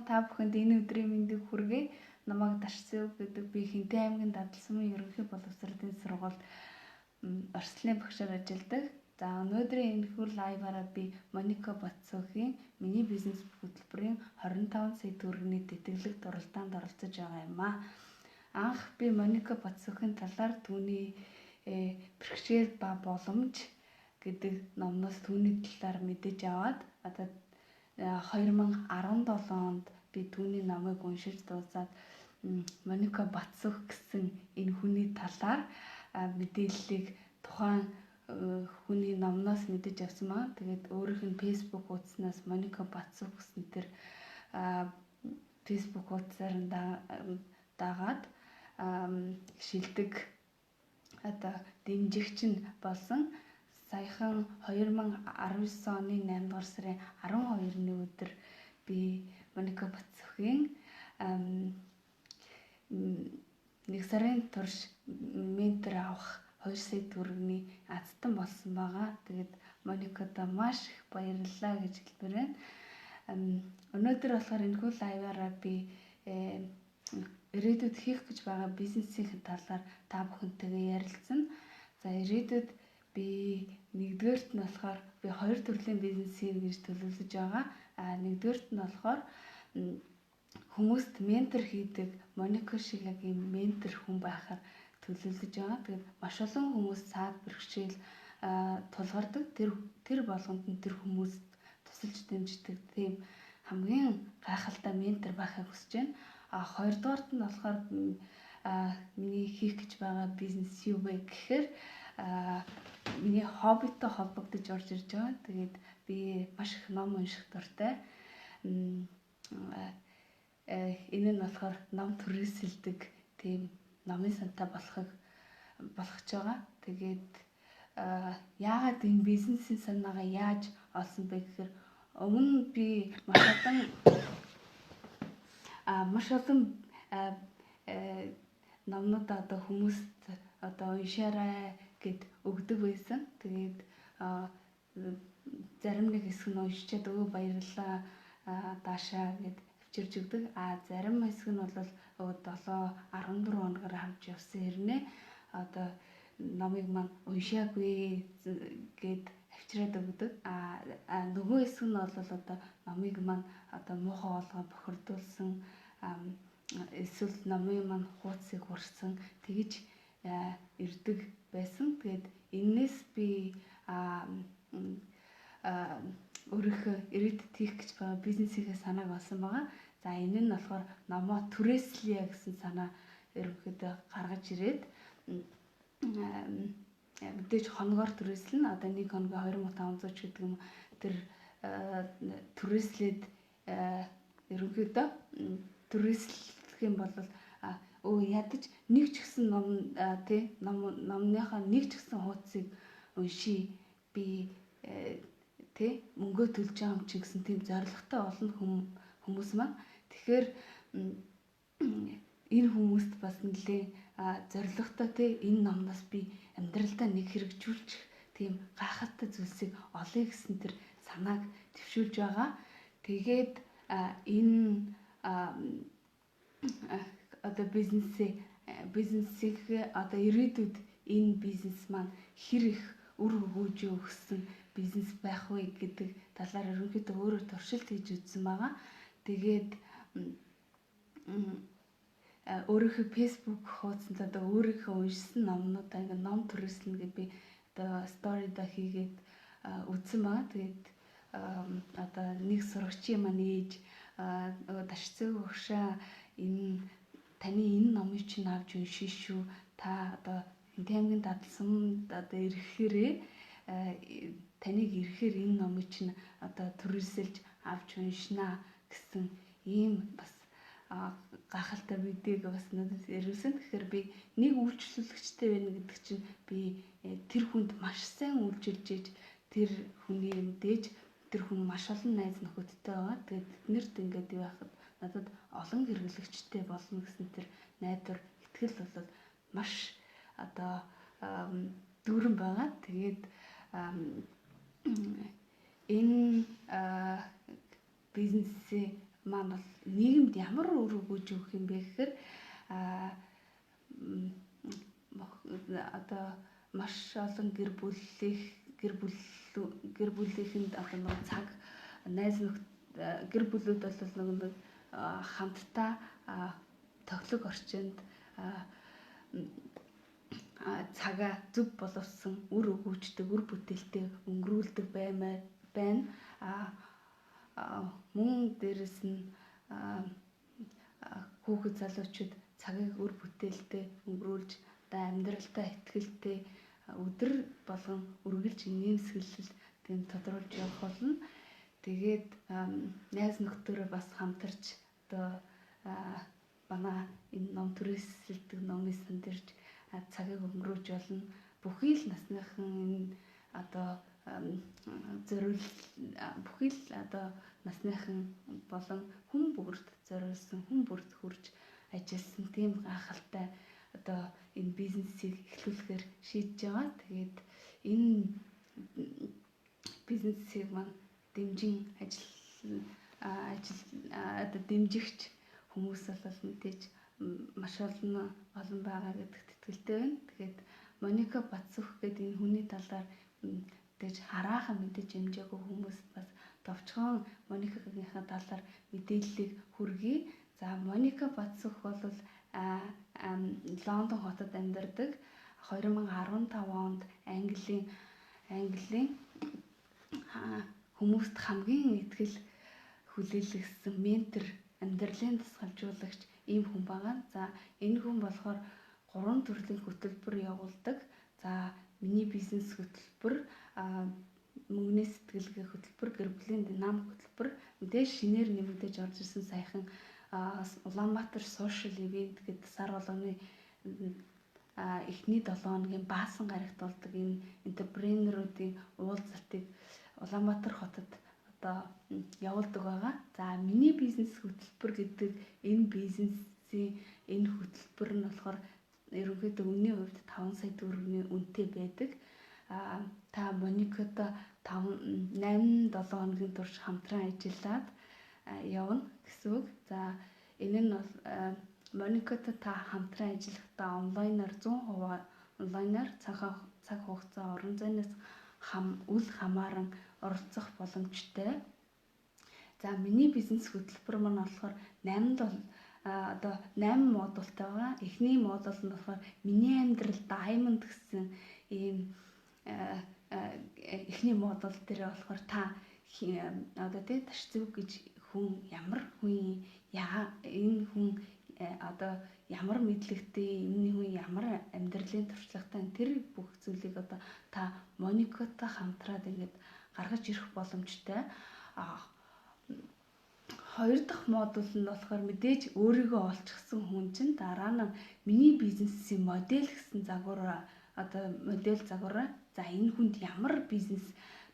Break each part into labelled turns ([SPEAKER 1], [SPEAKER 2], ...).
[SPEAKER 1] Та бүхэнд энэ өдрийн мэндийг хүргэе. Намайг Дашцэв гэдэг, би Хинтээ аймгийн Дадлсамын ерөнхий боловсролын сургуульд орос хэлний багшаар ажилладаг. За, өнөөдрийн энэхүү live-аараа би Моника Батцуухийн миний бизнес хөтөлбөрийн 25 сая төгрөгийн тэтгэлэг уралдаанд оролцож байгаа юм аа. Анх би Моника Батцуухийн талаар түүний бэрхшээл ба боломж гэдэг номноос түүний талаар мэдэж аваад, одоо 2017 онд би түүний номыг уншиж дуусаад, Моника Батсөх гэсэн энэ хүний талаар мэдээллийг тухайн хүний номноос мэдэж авсан маа. Тэгээд өөрийнх нь Facebook хуудаснаас Моника Батсөх гэсэн тэр Facebook хуудасаар нь дагаад шилдэг одоо дэмжигч нь болсон. Саяхан 2019 оны 8 дугаар сарын 12-ны өдөр би Моника Батсөхийн нэг сарын турш ментор авах 2 сая төгрөгийн азтан болсон байгаа. Тэгээд Моникада маш их баярлалаа гэж хэлмээр байна. Өнөөдөр болохоор энэхүү live-аараа би ирээдүйд хийх гэж байгаа бизнесийн талаар та бүхэнтэйгээ ярилцсан. За, ирээдүйд би нэгдүгээрт нь болохоор би хоёр төрлийн бизнес хийнэ гэж төлөвлөж байгаа. А нэгдүгээрт нь болохоор хүмүүст ментор хийдэг, Моника шиг яг ийм ментор хүн байхаар төлөвлөж байгаа. Тэгээд маш олон хүмүүс цаад бэрхшээл тулгардаг. Тэр болгонд нь тэр хүмүүст тусалж дэмждэг тийм хамгийн гайхалтай ментор байхыг хүсэж байна. А хоёрдугаарт нь болохоор миний хийх гэж байгаа бизнес юу вэ гэхээр миний хоббитой холбогдож орж ирж байгаа. Тэгээд би маш их ном унших дуртай. Энэ нь болохоор ном түрээсэлдэг тийм номын сантай болгож байгаа. Тэгээд яагаад энэ бизнесийн санаагаа яаж олсон бэ гэхээр өмнө би маш олон номнууд одоо хүмүүст одоо уншаарай гэд өгдөг байсан. Тэгээд зарим нэг хэсэг нь уншичаад, "Өө, баярлалаа, даашаа" гэд авчирж өгдөг. А зарим хэсэг нь бол 7 14 хоногор хамж явсан хэрнээ одоо номыг маань уншаагүй гэд авчираад өгдөг. А нөгөө хэсэг нь бол одоо номыг маань одоо муухай болгоо бохирдуулсан, эсвэл номын маань хуудсыг хурсан, тэгж ирдэг байсан. Тэгээд энээс би өөрийнхөө ирээдүйд хийх гэж байгаа бизнесийнхээ санааг олсон байгаа. За, энэ нь болохоор номоо түрээслэе гэсэн санаа ерөнхийдөө гаргаж ирээд, мэдээж хоногоор түрээслэнэ. Одоо нэг хоногоо 2500 ч гэдэг юм, тэр түрээслээд, ерөнхийдөө түрээслэх юм бол өө ядаж нэг ч гэсэн ном тий ном номныхаа нэг ч гэсэн хуудсыг уншия, би тий мөнгөө төлж байгаа юм чи гэсэн тийм зорилготой олон хүмүүс маань. Тэгэхээр энэ хүмүүст бас нэлээ зорилготой тий энэ номноос би амьдралдаа нэг хэрэгжүүлчих тийм гайхалтай зүйлсийг олъё гэсэн тэр санааг дэвшүүлж байгаа. Тэгээд энэ одоо бизнесийг одоо ирээдүйд энэ бизнес маань хэр их үр өгөөж өгсөн бизнес байх вэ гэдэг талаар ерөнхийдөө өөрөө туршилт хийж үзсэн байгаа. Тэгээд өөрийнхөө Facebook хуудсанд одоо өөрийнхөө уншсан номнуудаа ингээ ном түрээслэнэ гэж би одоо story-да хийгээд үзсэн байгаа. Тэгээд одоо нэг сурагчийн маань ээж "Дашцэг өгшөө, энэ таны энэ номыг чинь авч уншина шүү. Та одоо Хинтээ аймгийн дадлсан одоо ирэхээрээ, таныг ирэхээр энэ номыг чинь одоо түрээсэлж авч уншина" гэсэн ийм бас гайхалтай видеог бас надад ирүүлсэн. Тэгэхээр би нэг үйлчлүүлэгчтэй байна гэдэг чинь би тэр хүнд маш сайн үйлчилж иж, тэр хүний мэдээж тэр хүн маш олон найз нөхөдтэй байгаа. Тэгээд тэднэрт ингээд юу яхад надад олон хэрэглэгчтэй болно гэсэн тэр найдвар, итгэл бол маш одоо дүүрэн байгаа. Тэгээд энэ бизнесээ маань бол нийгэмд ямар үр өгөөж өгөх юм бэ гэхээр одоо маш олон гэр бүлийнхэнд одоо нэг цаг найз нөхд гэр бүлүүд бол нэг хамтдаа тохилог орчинд цагаа зөв боловсон үр өгөөжтэй, үр бүтээлтэй өнгөрүүлдэг баймаар байна. Мөн дээрэс нь хүүхэд залуучууд цагийг үр бүтээлтэй өнгөрүүлж одоо амьдралдаа итгэлтэй өдөр болгон үргэлж инээмсэглэл тийм тодруулж явах болно. Тэгээд найз нөхдөөрөө бас хамтарч одоо манай энэ ном түрээсэлдэг номын санд ирж цагийг өнгөрөөж болно. Бүхий л насныхан энэ одоо зориул бүхий л одоо насныхан болон хүн бүрт зориулсан, хүн бүрт хүрч ажилласан тийм гайхалтай одоо энэ бизнесийг эхлүүлэхээр шийдэж байгаа. Тэгээд энэ бизнесийг маань дэмжин ажил одоо дэмжигч хүмүүс бол мэдээж маш олон байгаа гэдэгт итгэлтэй байна. Тэгээд Моника Бацүх гэдэг энэ хүний талаар мэдээж хараахан мэдээж амжаагүй хүмүүс бас товчхон Моникагийнхаа талаар мэдээллийг хүргэе. За, Моника Бацүх бол Лондон хотод амьдардаг. 2015 онд Английн хүмүүст хамгийн итгэл хүлээлгэсэн ментор, амьдралын дасгалжуулагч ийм хүн байгаа. За, энэ хүн болохоор 3 төрлийн хөтөлбөр явуулдаг. За, миний бизнес хөтөлбөр, мөнгөний сэтгэлгээ хөтөлбөр, гэр бүлийн динамик хөтөлбөр, мэдээж шинээр нэмэгдэж орж ирсэн саяхан Улаанбаатар social event гэдэг сар болгоны эхний 7 хоногийн баасан гарагт болдог энэ энтерпренеруудын уулзалтыг Улаанбаатар хотод одоо явуулдаг байгаа. За, миний бизнес хөтөлбөр гэдэг энэ бизнесийн энэ хөтөлбөр нь болохоор ерөнхийдөө үнийн хувьд 5 сая төгрөгийн үнэтэй байдаг. Та Моникотой 5 8 7 хоногийн турш хамтран ажиллаад явна гэсэн үг. За, энэ нь бол Моникотой та хамтран ажиллахдаа онлайнаар 100% онлайнаар цаг хугацаа орон зайнаас үл хамааран оролцох боломжтой. За, миний бизнес хөтөлбөр маань болохоор 8 модултай байгаа. Эхний модуль нь болохоор миний амьдрал diamond гэсэн ийм эхний модуль дээр болохоор та одоо тий Ташцэв гэж хүн ямар хүн, энэ хүн одоо ямар мэдлэгтэй, энэ хүн ямар амьдралын туршлагатай, тэр бүх зүйлийг одоо та Моникотой хамтраад ингээд гаргаж ирэх боломжтой. Хоёр дахь модуль нь болохоор мэдээж өөрийгөө олчихсан хүн чинь дараа нь миний бизнесийн модель гэсэн загвараа одоо модель загвараа за энэ хүнд ямар бизнес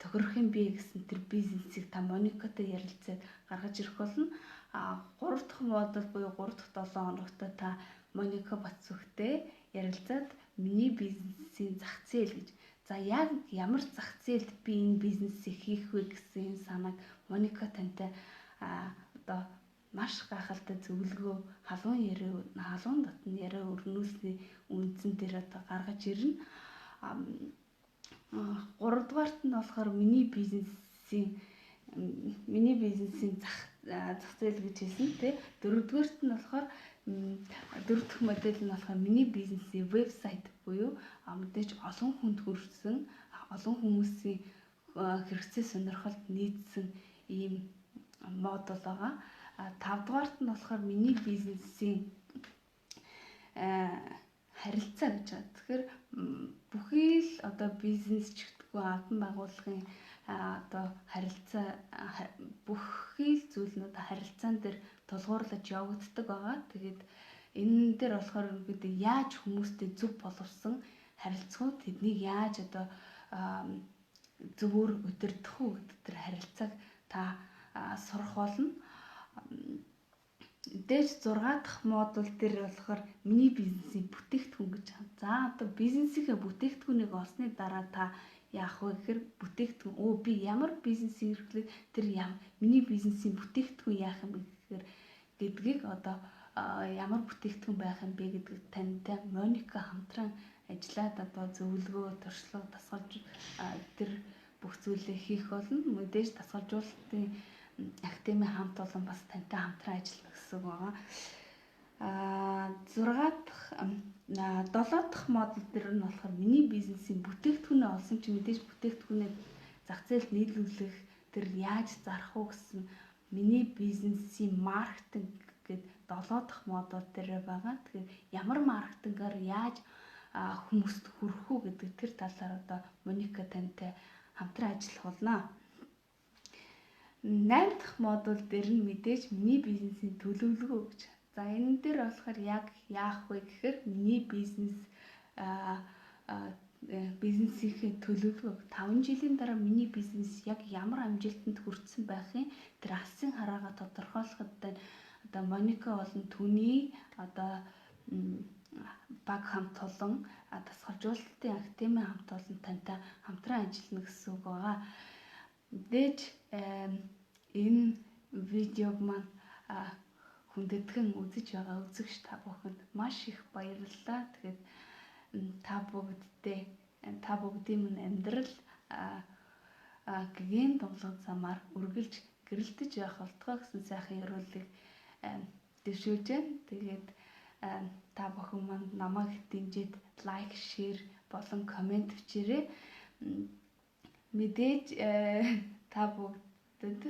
[SPEAKER 1] тохирох юм бэ гэсэн тэр бизнесийг та Моникотой ярилцаад гаргаж ирэх болно. Гурав дахь модуль буюу 3 дахь 7 хоногт та Моника Бацүхтэй ярилцаад миний бизнесийн зах зээл гэж за яг ямар зах зээлд би энэ бизнесийг хийх вэ гэсэн энэ санааг Моника тантай одоо маш гайхалтай зөвлөгөө халуун яриа халуун дотны яриа өрнүүлсний үндсэн дээр одоо гаргаж ирнэ. Гуравдугаарт нь болохоор миний бизнесийн зах зээл гэж хэлсэн тий. Дөрөвдүгээрт нь болохоор дөрөв дэх модель нь болохоор миний бизнесийн вебсайт буюу мэдээж олон хүнд хүрсэн, олон хүмүүсийн хэрэгцээ сонирхолд нийцсэн ийм модуль байгаа. Тавдугаарт нь болохоор миний бизнесийн харилцаа гэж байгаа. Тэгэхээр бүхий л одоо бизнес ч гэдэггүй албан байгууллагын одоо харилцаа бүхий л зүйл нь одоо харилцаан дээр тулгуурлаж явагддаг байгаа. Тэгээд энэ дээр болохоор ерөнхийдөө яаж хүмүүстэй зөв боловсон харилцах уу, тэднийг яаж одоо зөвөр удирдах уу гэдэг тэр харилцааг та сурах болно. Дээж 6 дахь модуль дээр болохоор миний бизнесийн бүтээгдэхүүн гэж байна. За одоо бизнесийнхээ бүтээгдэхүүнийг олсны дараа та яах вэ гэхээр бүтээгдэхүүн би ямар бизнес эрхлээд тэр миний бизнесийн бүтээгдэхүүн яах юм бэ гэдгийг одоо ямар бүтээгдэхүүн байх юм бэ гэдэг тантай Моника хамтран ажиллаад одоо зөвлөгөө, туршлага, дасгалж тэр бүх зүйлээ хийх болно. Мэдээж дасгалжуулалтын академийн хамт олон бас тантай хамтран ажиллана гэсэн үг байгаа. 6 дахь 7 дахь модуль дээр нь болохоор миний бизнесийн бүтээгдэхүүнээ олсон чи мэдээж бүтээгдэхүүнээ зах зээлд нийлүүлэх тэр яаж зарах уу гэсэн миний бизнесийн маркетинг гээд 7 дахь модуль дээр байгаа. Тэгэхээр ямар маркетингаар яаж хүмүүст хүрэх үү гэдэг тэр талаар одоо Моника тантай хамтран ажиллах болно. 8 дахь модуль дээр нь мэдээж миний бизнесийн төлөвлөгөө гэж. За энэ дээр болохоор яг яах вэ гэхээр миний бизнес бизнесийнхээ төлөвлөгөөг 5 жилийн дараа миний бизнес яг ямар амжилтанд хүрсэн байхын тэр алсын хараагаа тодорхойлоход одоо Моника болон түүний одоо баг хамт олон дасгалжуулалтын академийн хамт олон тантай хамтран ажиллана гэсэн үг байгаа. Мэдээж энэ видеог маань хүндэтгэн үзэж байгаа үзэгч та бүхэнд маш их баярлалаа. Тэгээд та бүгддээ та бүгдийн минь амьдрал гэгээн дунлаг замаар үргэлж гэрэлтэж явах болтугай гэсэн сайхан ёроолыг дэвшүүлж байна. Тэгээд та бүхэн маань намайг дэмжиж лайк, share болон коммент бичээрэй. Мэдээж та бүгдэд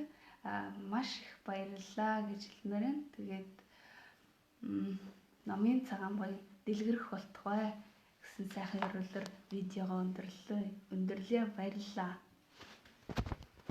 [SPEAKER 1] маш их баярлалаа гэж хэлмээр байна. Тэгээд номын цагаан буян дэлгэрэх болтугай гэсэн сайхан ёроолоор видеогоо өндөрлөө. Өндөрлөө, баярлалаа.